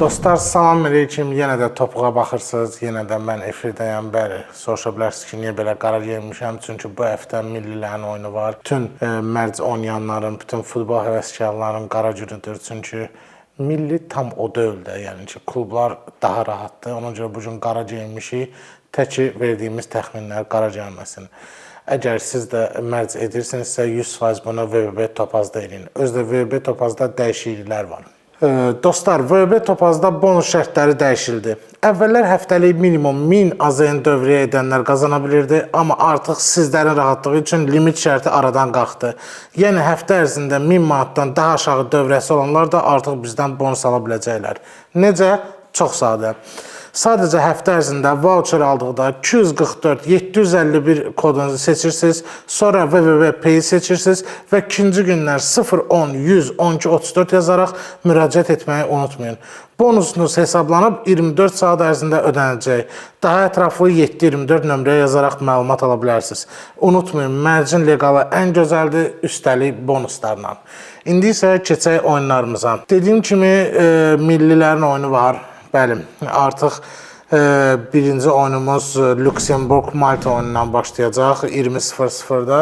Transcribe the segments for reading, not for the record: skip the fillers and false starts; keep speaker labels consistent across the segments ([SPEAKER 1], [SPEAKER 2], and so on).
[SPEAKER 1] Dostlar, salam əleykum. Yenə də topuğa baxırsınız. Yenə də mən efirdəyəm. Bəli, soruşa bilərsiniz ki, niyə belə qara geyinmişəm? Çünki bu həftə millilərin oyunu var. Bütün mərc oynayanların, bütün futbol həvəskarlarının qara günüdür. Çünki milli tam o deyil də, yəni ki, klublar daha rahatdır. Ona görə bu gün qara geyinmişik. Təki verdiyimiz təxminlər qara gəlməsin. Əgər siz də mərc edirsinizsə 100% bunu VBB Topazda eləyin. Özü də VBB Topazda dəyişikliklər var. Dostlar, VB Topazda bonus şərtləri dəyişildi. Əvvəllər həftəlik minimum 1000 AZN dövriyyə edənlər qazana bilirdi, amma artıq sizlərin rahatlığı üçün limit şərti aradan qalxdı. Yəni həftə ərzində 1000 manatdan daha aşağı dövrəsi olanlar da artıq bizdən bonus ala biləcəklər. Necə? Çox sadə. Sadəcə həftə ərzində voucher aldıqda 244 751 kodunu seçirsiniz, sonra www Pay seçirsiniz və ikinci gündən 010 100 12 34 yazaraq müraciət etməyi unutmayın. Bonusunuz hesablanıb 24 saat ərzində ödəniləcək. Daha ətraflı 724 nömrəyə yazaraq məlumat ala bilərsiniz. Unutmayın, mərcin leqalı ən gözəldir, üstəlik bonuslarla. İndi isə keçək oyunlarımıza. Dediyim kimi millilərin oyunu var. Bəli, artıq birinci oyunumuz Lüksemburq Malta oyunundan başlayacaq 20:00-da.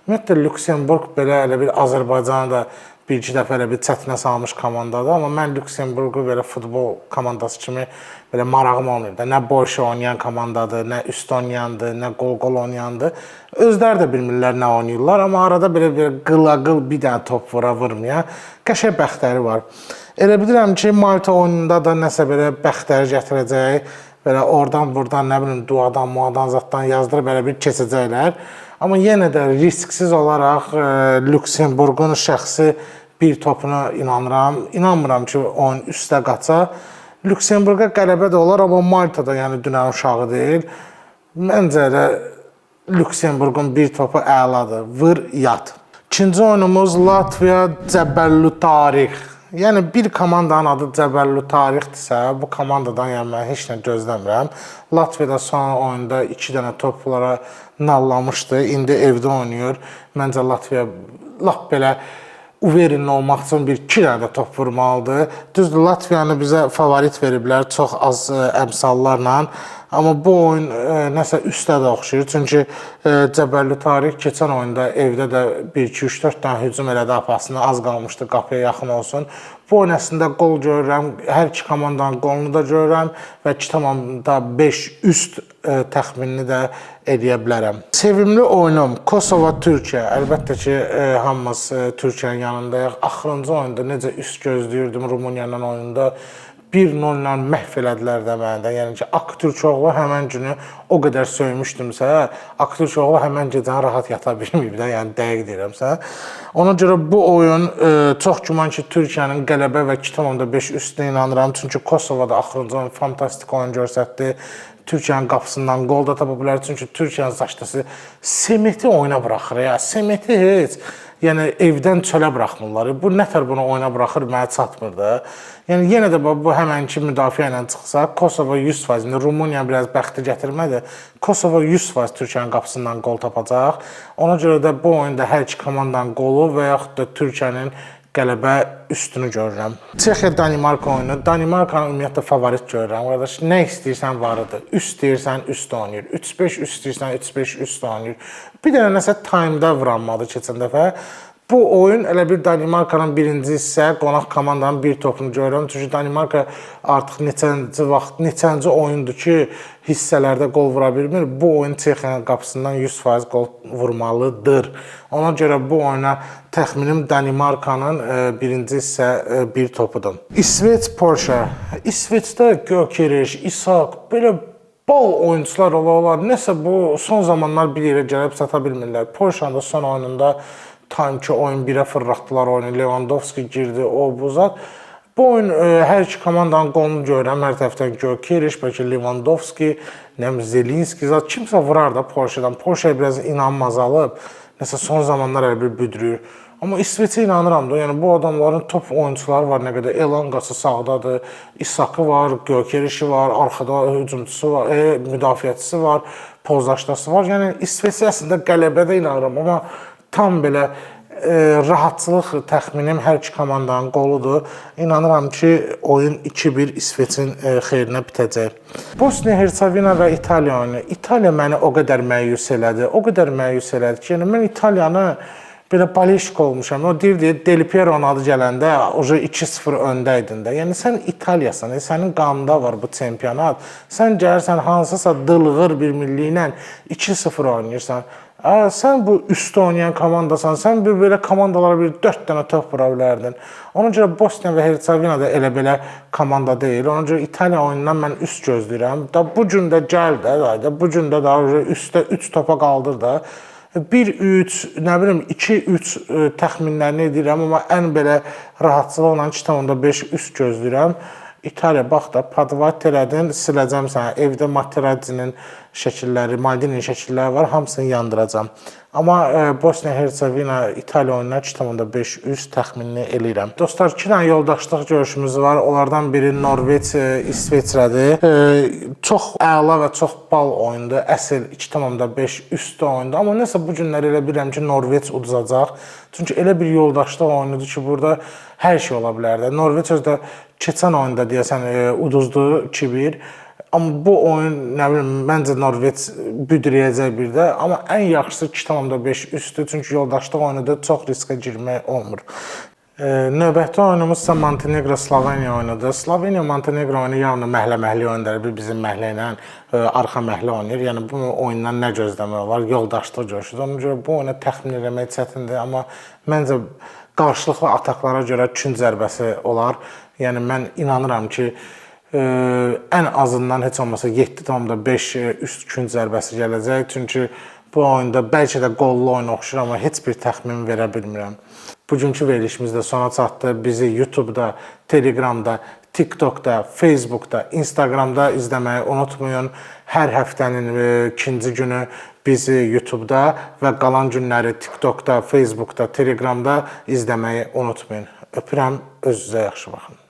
[SPEAKER 1] Ümumiyyətlə Lüksemburq belə elə bir Azərbaycanı da bir-iki dəfə elə bir çətinə salmış komandadır, amma mən Lüksemburqu belə futbol komandası kimi belə marağım olmayıb da. Nə boş oynayan komandadır, nə üst oynayandır, nə qol-qol oynayandır. Özləri də bilmirlər nə oynayırlar, amma arada belə bir qıla-qıl bir dənə top vura vurmaya qəşəng bəxtləri var. Elə bilirəm ki, Malta oyununda da nəsə belə bəxtləri gətirəcək. Belə oradan buradan nə bilim duadan, muadan zaddan yazdırıb belə bir keçəcəklər. Amma yenə də risksiz olaraq Lüksemburqun şəxsi bir topuna inanıram. İnanmıram ki, oyun üstə qaça. Lüksemburqa qələbə də olar, amma Malta da yəni dünənin uşağı deyil. Məncə elə Lüksemburqun bir topu əladır. Vır yat. İkinci oyunumuz Latviya Cəbəllü Tarix. Yəni bir komandanın adı Cəbəllü Tarixdirsə, bu komandadan yəni mən heç nə gözləmirəm. Latviyada son oyunda 2 dənə toplara nallamışdı. İndi evdə oynayır. Məncə Latviya lap belə uverin olmaq üçün bir iki dənə də top vurmalıdır. Düzdür, Latviyanı bizə favorit veriblər çox az əmsallarla. Amma bu oyun nəsə üstə də oxşayır. Çünki Cəbəllü Tarix keçən oyunda evdə də 1 2 3 4 dənə hücum elədi apasına, az qalmışdı qapıya yaxın olsun. Bu oyun əslində qol görürəm. Hər iki komandanın qolunu da görürəm və 2,5 üst təxminini də eləyə bilərəm. Sevimli oyunum Kosova Türkiyə. Əlbəttə ki, hamımız Türkiyənin yanındayıq. Axırıncı oyunda necə üst gözləyirdim Rumıniya ilə oyunda. 1-0 ilə məhv elədilər də məni də. Yəni ki, Aktürkoğlu həmən günü o qədər söymüşdümsə, Aktürkoğlu həmən gecəni rahat yata bilməyib də, yəni dəqiq deyirəm sənə. Ona görə bu oyun çox güman ki, Türkiyənin qələbə və 2,5 üstünə inanıram. Çünki Kosova da axırıncı oyun fantastik oyun göstərdi. Türkiyənin qapısından qol da tapa bilər. Çünki Türkiyənin zaştası Semeti oyuna buraxır ya. Semeti heç. Yəni evdən çölə buraxmırlar. Bu nətər bunu oyuna buraxır, mənə çatmır da. Yəni yenə də bu həmənki müdafiə ilə çıxsa, Kosova 100%, indi Rumıniya biraz bəxti gətirmədi. Kosova 100% Türkiyənin qapısından qol tapacaq. Ona görə də bu oyunda hər iki komandanın qolu və yaxud da Türkiyənin qələbə üstünü görürəm. Çexiya Danimarka oyunu. Danimarkanı ümumiyyətlə favorit görürəm. Qardaş, nə istəyirsən varıdır. Üst deyirsən, üst oynayır. 3-5 üst deyirsən, 3-5 üst oynayır. Bir dənə nəsə time-da vuranmadı keçən dəfə. Bu oyun elə bir Danimarkanın birinci hissə qonaq komandanın bir topunu görürəm. Çünki Danimarka artıq neçənci vaxt, neçənci oyundur ki, hissələrdə qol vura bilmir. Bu oyun Çexiyanın qapısından 100% qol vurmalıdır. Ona görə bu oyuna təxminim Danimarkanın birinci hissə bir topudur. İsveç Polşa. İsveçdə Gökeriş, İsak belə bal oyunçular ola olar. Nəsə bu son zamanlar bir yerə gəlib çata bilmirlər. Polşanın da son oyununda tam ki oyun 1-ə fırlatdılar oyunu. Lewandowski girdi, o bu zat. Bu oyun hər iki komandanın qolunu görürəm. Hər tərəfdən Gökeriş, bəlkə Lewandowski, nə bilim Zelinski zat kimsə vurar da Polşadan. Polşaya biraz inanım azalıb. Nəsə son zamanlar elə bir büdrüyür. Amma İsveçə inanıram da. Yəni bu adamların top oyunçuları var nə qədər. Elangası sağdadır, İsakı var, Gökerişi var, arxada hücumçusu var, müdafiəçisi var, pozdaşdası var. Yəni İsveçə əslində qələbədə inanıram, amma tam belə rahatçılıq təxminim hər iki komandanın qoludur. İnanıram ki, oyun 2-1 İsveçin xeyrinə bitəcək. Bosniya Hersegovina və İtaliya oyunu. İtaliya məni o qədər məyus elədi, o qədər məyus elədi ki, yəni mən İtaliyanı belə balişka olmuşam. O deyirdi, Del Piero'nun adı gələndə oje 2-0 öndə idin də. Yəni sən İtaliyasan, sənin qanında var bu çempionat. Sən gəlirsən hansısa dılğır bir milli ilə 2-0 oynayırsan. Sən bu üstə oynayan komandasan, sən bir belə komandalara bir 4 dənə top vura bilərdin. Ona görə Bosniya və Hersegovina da elə belə komanda deyil. Ona görə İtaliya oyunundan mən üst gözləyirəm. Da bu gün də gəl də, da bu gün də daha üstə 3 topa qaldır da. 1-3, nə bilim 2-3 təxminlərini edirəm, amma ən belə rahatçılıqla 2,5 üst gözləyirəm. İtaliya bax da podvat elədin, siləcəm sənə. Evdə Materazzi'nin şəkilləri, Maldini'nin şəkilləri var, hamısını yandıracam. Amma Bosniya Hersegovina İtaliya oyununa 2,5 üst təxminini eləyirəm. Dostlar, 2 dənə yoldaşlıq görüşümüz var. Onlardan biri Norveç İsveçrədir. Çox əla və çox bal oyundur. Əsl 2,5 üstü oyundur. Amma nəsə bu günlər elə bilirəm ki, Norveç uduzacaq. Çünki elə bir yoldaşlıq oyunudur ki, burada hər şey ola bilər də. Norveç özü də keçən oyunda deyəsən uduzdu 2-1. Amma bu oyun, nə bilim, məncə Norveç büdrəyəcək bir də. Amma ən yaxşısı 2,5 üstü. Çünki yoldaşlıq oyunudur, çox riskə girmək olmur. Növbəti oyunumuz isə Montenegro-Sloveniya oyunudur. Sloveniya-Montenegro oyunu yalnız məhlə-məhli oyundur. Bir bizim məhlə ilə arxa məhlə oynayır. Yəni bu oyundan nə gözləmək olar? Yoldaşlıq görüşüdür. Ona görə bu oyuna təxmin eləmək çətindir, amma məncə qarşılıqlı ataklara görə kün zərbəsi olar. Yəni mən inanıram ki, ən azından heç olmasa 7,5 üst kün zərbəsi gələcək. Çünki bu oyunda bəlkə də qollu oyun oxşur, amma heç bir təxmin verə bilmirəm. Bugünkü verilişimiz də sona çatdı. Bizi YouTube'da, Telegram'da, TikTok'da, Facebook'da, Instagram'da izləməyi unutmayın. Hər həftənin ikinci günü bizi YouTube'da və qalan günləri TikTok'da, Facebook'da, Telegram'da izləməyi unutmayın. Öpürəm, özünüzə yaxşı baxın.